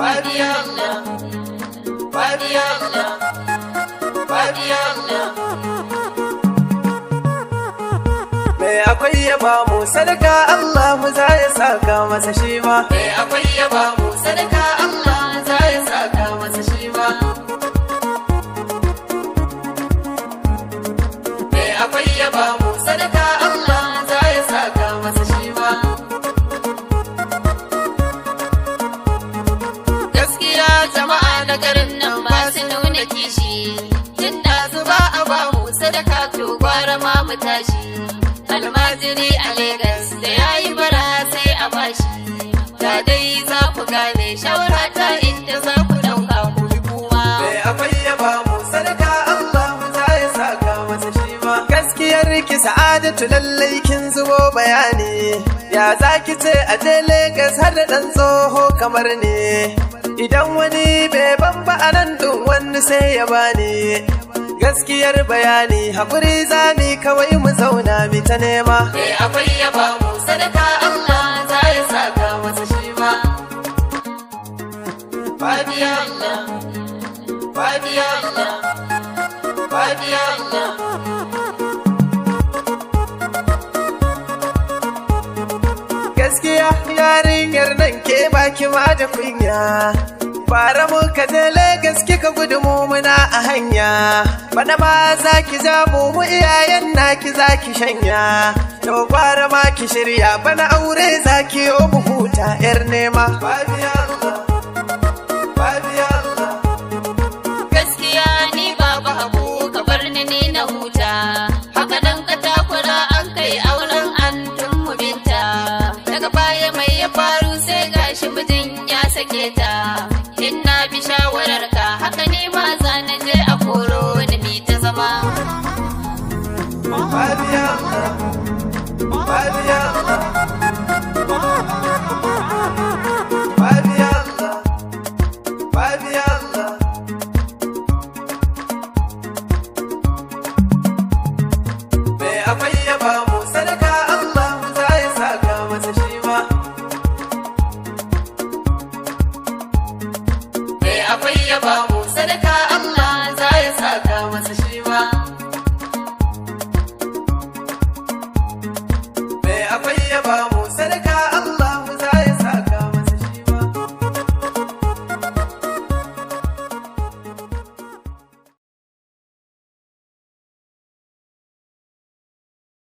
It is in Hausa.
Fadiya Allah, Fadiya Allah, Fadiya Allah. Mai akwai ya ba mu sadaka, Allah mu za ya saka masa shi ma. Mai akwai ya ba mu sadaka, Allah za ya saka masa shi ma. Mai akwai ya ba mu sadaka, Allah za ya saka masa shi ma. Gaskiya jama'a na garin nan ba su nuna kishi. Tun da ba a ba mu sadaka, to gwara ma mu tashi. Almajiri a Legas da ya yi bara sai a bashi. Da dai za ku gane shawara ta, inda za ku ɗauka ku bi kuma. Mai akwai ya ba mu sadaka, Allah mu za ya saka masa shi ma. Gaskiyar ki Sa'adatu, lallai kin zubo bayani. Ya za ki ce a je Legas har da ɗan tsoho kamar ni? Idan wani bai ban ba a nan ɗin, wani sai ya bani. Gaskiyar bayani, hakuri zami kawai mu zauna mi ta nema. Mai akwai ya ba mu sadaka, Allah za ya saka masa shi ma. Fadiya Allah, Fadiya Allah, Fadiya Allah. Gaskiya yarinyar nan ke baki ma da kunya. Bara muka je Legas kika gudu, mu muna a hanya. Bana ma za ki ja mu, mu iyayen naki za ki shanya. To gwara ma ki shirya, bana aure za ki yo mu huta yar nema. Babiya Allah, babiya Allah. Gaskiya ni babu Habu, ka bar ni ni na huta. Haka nan ka takura an kai auren an mu binta. Daga baya mai ya faru? Sai gashi mijin ya sake ta. In na bi shawararka haka ne ma za na je a koro ni mi ta zama. Babiya Allah, babiya Allah.